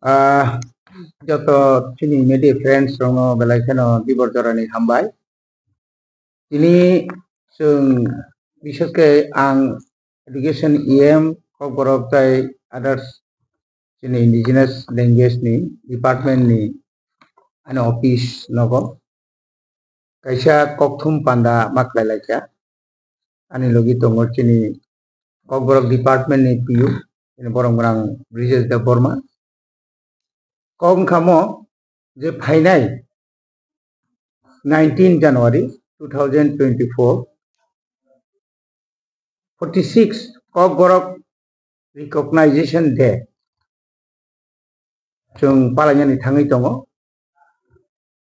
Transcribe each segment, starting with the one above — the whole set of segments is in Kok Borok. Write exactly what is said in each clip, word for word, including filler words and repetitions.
Ah, joto chini media friends rokno belai kheno dibor jorani hambai. Tini chwng, bises khe ang education E M, Kokborok tai others chini indigenous language ni department ni ani office nogo kaisa kokthum panda ma khlai lai kha. Ani logi tongo chini Kokborok department ni P U, chini borok gwnang Brijesh Debbarma. Kok wngkha mo je phainai nineteen January two thousand twenty-four, forty-six Kokborok Recognition Day chwng palainani thangwi tongo.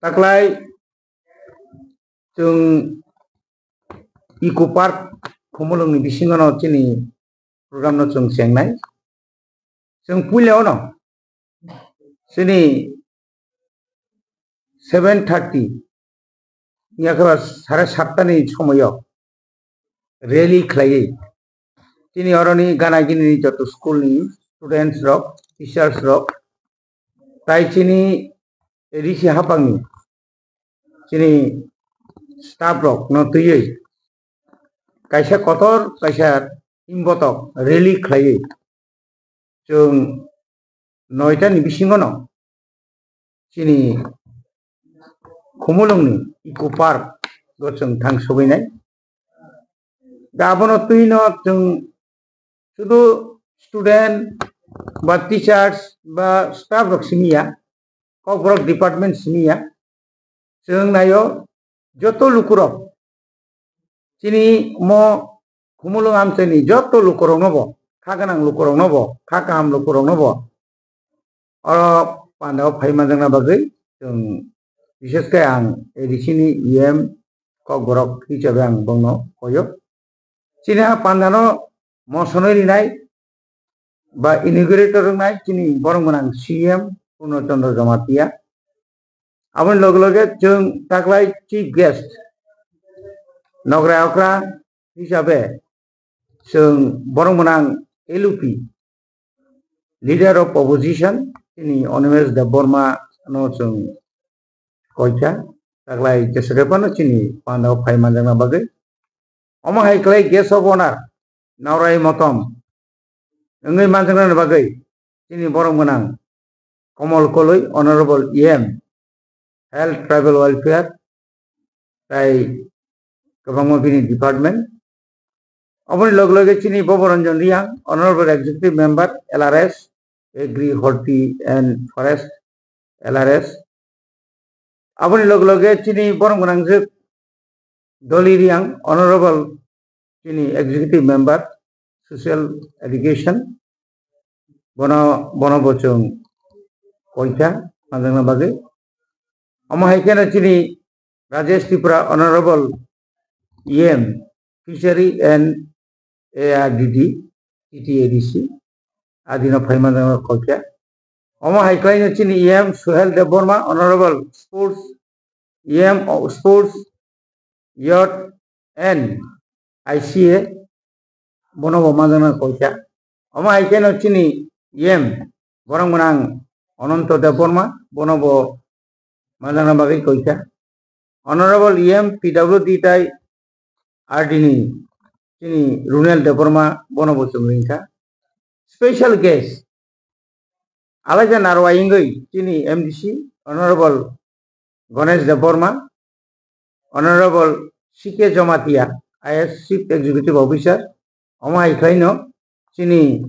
Taklai chwng Eco Park Khumulwngni bisingono chini program no chwng chengnai. Chwng puila ono chini seven thirty, yakha sare satta ni somoyo rally khlaiwi chini oroni gana gini joto school ni students rok, teachers rok, tai chini A D C hapangni chini staff rok no twiwi kaisa kotor kaisa imbotok rally khlaiwi chwng noita ni bisingono chini Khumulwngni Eco Park o chwng thang sogwinai. Da abono twino chwng sudu student ba teachers ba staff rok simi ya, Kokborok department simi ya, chwng naio joto lukurok chini mo Khumulwng amchaini joto lukurokno bo, kha gwnang lukurokno bo, kha kaham lukurokno bo oro pandao phai manjakna bagwi chwng, bises khe ang A D C ni E M Kokborok hisabe ang bongno koyo. Chini a pandano mosonwi rinai ba inaugurator wngnai chini borok gwnang C M Purno Chandra Jamatia. Aboni loge loge chwng taklai chief guest nograi okra hisabe chwng borok gwnang L U P, Leader of Opposition, chini Animesh Debbarma no chwng koikha, taklai jesakhe phano chini pandao phai manjakna bagwi. Omo hai khlai guest of honor Naurai Motom wngwi manjaknani bagwi chini borom gwnang Komol Koloi, Honorable E M, Health Tribal Welfare, tai kwbangma bini department. Oboni log loge chini Boboranjan Riyang, Honorable Executive Member, L R S, Agri, Horti and Forest, L R S. Aboni log loge chini borom gwnangjwk Doli Riyang, Honorable chini Executive Member, Social Education, bono, bono bo chwng koikha manjakna bagwi. Omo hai kheno chini Rajesh Tripura, Honorable E M, Fishery and A R D D, T T A D C, adino phai manjakna koikha. Omo hai khlaino chini E M Suhel Debbarma, Honorable Sports, E M o Sports, Youth and I C A, bono bo manjakna koikha. Omo hai kheno chini E M borom gwnang Ananto Debbarma, bono bo manjakna bagwi koikha. Honorable E M P W D tai R D ni chini Runel Debbarma, bono bo chwng ringkha. Special guest, alaja narwai wngwi chini M D C, Honorable Ganesh Debbarma, Honorable C K Jamatia, I A S Chief Executive Officer, omo hai khlaino chini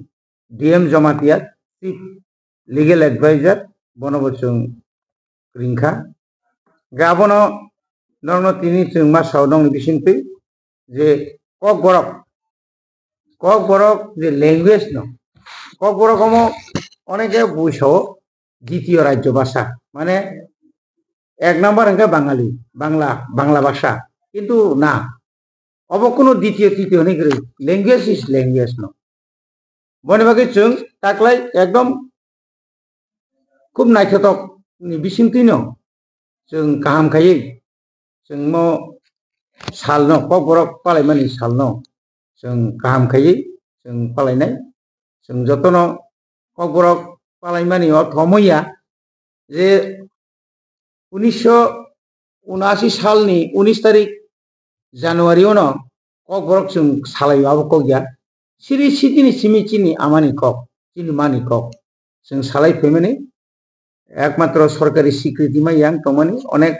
D M Jamatia, Chief Legal Advisor, bono bo chwng ringkha. Hwnkhe abono norokno tini chwng ma sao nokni bisingtwi je Kokborok, Kokborok je language no, Kokborok omo oneke bui sao ditiyo rajyo bhasha, mane ek number hwnkhe Bangali, Bangla, Bangla bhasha, kintu na, obo kuno ditiyo, titiyo hwnwi kwrwi, language is language no. Boni bagwi chwng taklai ekdom khub naithotok ni bisingtwi no chwng kaham khaiwi chwng mo salno, Kokborok palaimani salno chwng kaham khaiwi chwng palainai. Chwng jotono Kokborok palaimani o thomoya je unisho unashi salni unis tarik January ono Kokborok chwng salai abo kok ya. Siri sitini simi chini amani kok, chini mani kok. Chwng salai phaimani ekmatro sorkari sikriti ma yang tongmani onek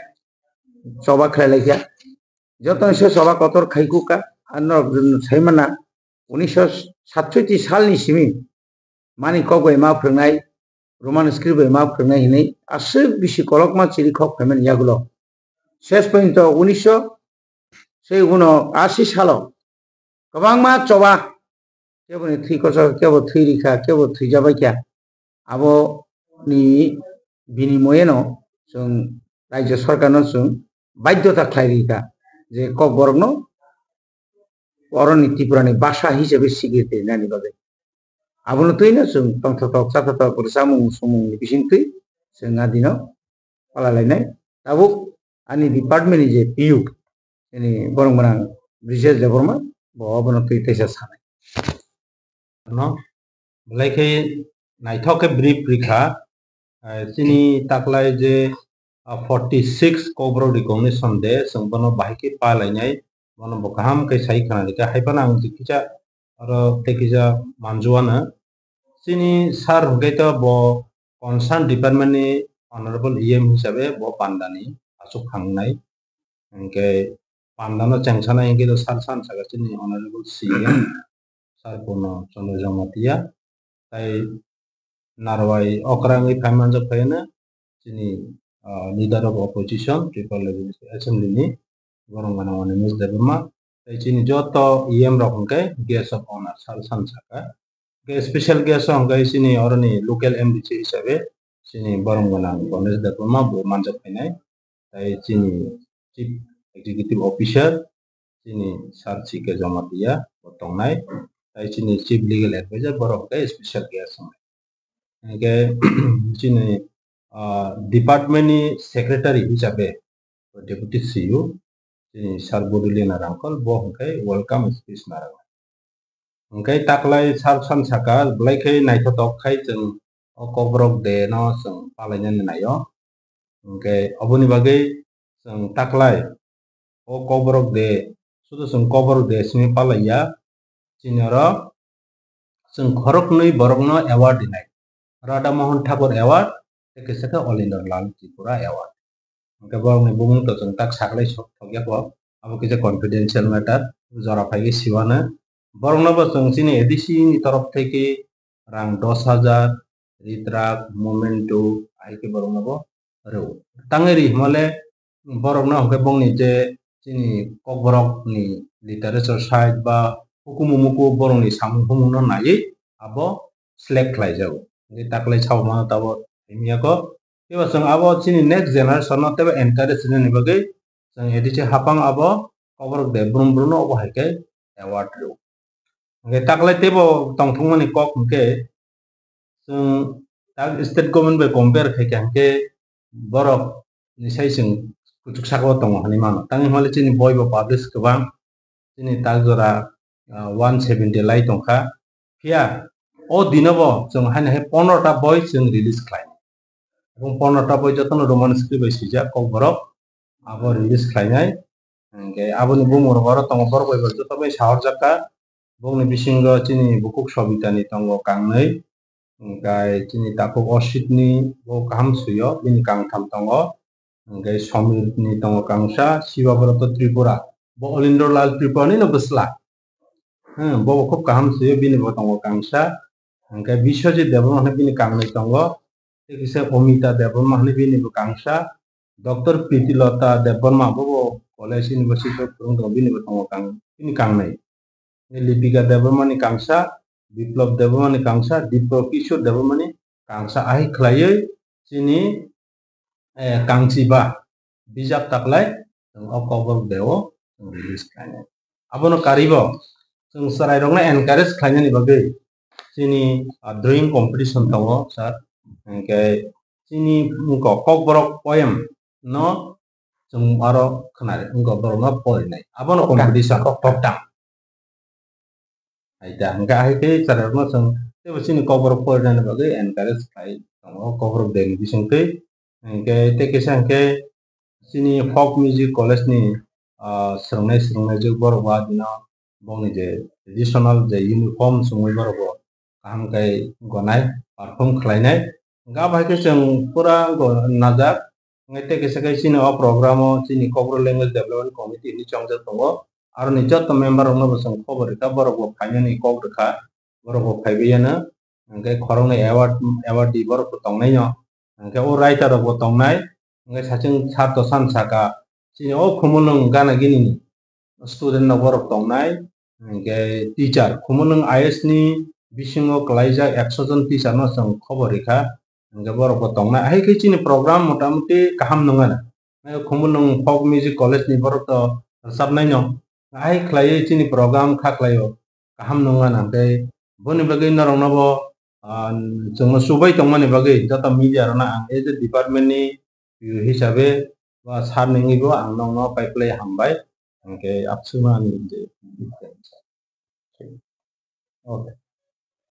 choba khlai laikha. Jotono se choba kotor khai kuk kha, ano saimana unisho satsoiti salni simi mani kok bai ma phwrwngnai, Roman script bai ma phwrwngnai hinwi aswk bisi kolokma chiri khok phaimani yagulo. Ses porjonto unisho sei uno asi salo kwbangma choba keboni thwi kochok, kebo thwi rikha, kebo thwijabaikha. Aboni binimoyeno chwng raijyo sorkarno chwng baidhyota khlai rikha je Kokborokno oroni Tripurani basa hisabe sikir rinani bagwi. Abono twino chwng tongthotok chathotok rwchapmung swngmungni bisingtwi chwng a dino pala lainai. Tabuk ani department ni je P U, ani borong gwnang Brijesh Debbarma, bo abono twi teisa sanai. No, belai khe naithok khe brief rikha, eh, chini taklai je, ah, forty six Kokborok recognition de, chwng bono bahai khe pa lainai, bono bo kaham khe sai khna rikha. Hai phano ang je kisa oro tei kisa manjuano. Chini sir hwnkhe to bo concern department ni honorable E M hisabe bo pandani aswk khangnai. Hwnkhe pandano chengsanai hwnkhe to sir san saka chini honorable C M sir Purno Chandra Jamatia. Tai narwai okra wngwi phai manjak phaiano chini, ah, leader of opposition, Tripura Legislative Assembly ni borong gana Animesh Debbarma. Tai chini joto E M rok hwnkhe guest of honor sal san saka. Hwnkhe special guest o hwnkhe chini oroni local M D C hisabe chini borong gana Ganesh Debbarma bo manjak phainai. Tai chini Chief Executive Officer chini Sir C K Jamatia bo tongnai. Tai chini Chief Legal Advisor borok hwnkhe special guest wngnai. Hwnkhe chini, ah, department ni secretary hisabe Deputy C E O chini Sir Bodolina Rangkol bo hwnkhe welcome speech narwknai. Hwnkhe taklai sal san saka belai khe naithotok khai chwng o Kokborok de no chwng palainani naio. Hwnkhe oboni bagwi chwng taklai o Kokborok de, sudu chwng Kokborok de simi palaiya, chini oro chwng khoroknwi borokno award rinai, Radha Mohan Thakur Award tei kisa khe Olinder Lal Tripura Award. Hwnkhe borokni bumung to chwng tak saklai sok thokya kho, abo kisa confidential matter, jora phaiwi siwano. Borokno bo chwng chini A D C ni torof theke rang dos hajar, ritrak, memento, ahai khe borokno bo rw. Tangwi ri hwnmale borokno hwnkhe bongni je chini Kokborok ni literature side ba hukumu muku borokni samung humung no naiwi abo select khlai jago. Hwnkhe taklai sao mano tabo himya kho. Teibo chwng abo chini next generation no teibo encourage rwnani bagwi chwng A D C hapang abo Kokborok de brum brum no obo hai khe award rw. Hwnkhe taklai teibo tongthokmani kok hwnkhe chwng tak state government bai compare khai kha hwnkhe borok ni sai chwng kuchuk saka o tongo hinwi mano. Tangwi hwnmale chini boi bo publish kwbang, chini tak jora, ah, one seventy lai tongkha. Phiya o dino bo chwng haino hai pondro ta boi chwng release khlai. Ebong pondro ta boi jotono Roman script bai swijak Kokborok abo release khlainai. Hwnkhe aboni bumung rok oro tongo, borok bai bo joto bai sahorjak kha. Bongni bisingo chini bukhuk Sobitani tongo kangnwi, hwnkhe chini takhuk Ositni bo kaham swi-o, bini kangtham tongo, hwnkhe Somirni tongo kangsa, Shibabrata Tripura, bo Olindro Lal Tripurani no bwsla. Hmm, bo bo khub kaham swi-o, bini bo tongo kangsa, hwnkhe Biswajit Debbarma hwnwi bini kangnwi tongo, tei kisa Omita Debbarma hwnwi bini bo kangsa, Doctor Pritilota Debbarma bo bo College University o phwrwng tongo, bini bo tongo kang-, bini kangnwi. Lipika Debbarmani kangsa, Biplab Debbarmani kangsa, Dipro Kishore Debbarmani kangsa, ahai khlaiwi chini, eh, kangchiba bijap taklai chwng o Kokborok de o chwng release khlainai. Abono karibo chwng chwrairokno encourage khlainani bagwi chini, ah, drawing competition tongo, sir. Hwnkhe chini wngkha Kokborok poem no chwng aro khwnari, wngkha borokno porinai. Abono Koktang, competition, koktang. Koktang. Hai da, hwnkhe ahai khe chwrairokno chwng teibo chini kokborok porinani bagwi encourage khlai tongo kokborok deni bisingtwi. Hinkhe tei kisa hinkhe chini folk music college ni, ah, swrwngnai swrwngnai jwk borok bo adino bongni je traditional je uniform chumui borok bo kaham khe gonai, perform khlainai. Hinkhe abo hai khe chwng pura go-, najak. Hinkhe tei kisa khe chini o program o chini Kokborok Language Development Committee hinwi chongjak tongo. Aroni joto member rokno bo chwng khobor rikha, borok bo phainani kok rikha, borok bo phaibai yano. Hinkhe khoroknwi award, award di borok bo tongnai no. Hinkhe o writer rok bo tongnai. Hinkhe sachwng sar to san saka chini o Khumulwng gana gini ni student rok borok tongnai, hinkhe teacher, Khumulwng I S ni bisingo kwlaijak ekso jon teacher no chwng khobor rikha, hinkhe borok bo tongnai. Hai khe chini program motamuti kaham nung ano. Hai Khumulwng Folk Music College ni borok to rwchapnai no. Hai khlaiwi chini program kha khlaio, kaham nung ano. Tei boni bagwi norok no bo, ah, chwngno chubai tongmani bagwi joto media rok no ang as a department ni hisabe ba sir ni wngwi bo ang nokno pai phlai hambai, hinkhe abswkno ani je, okay.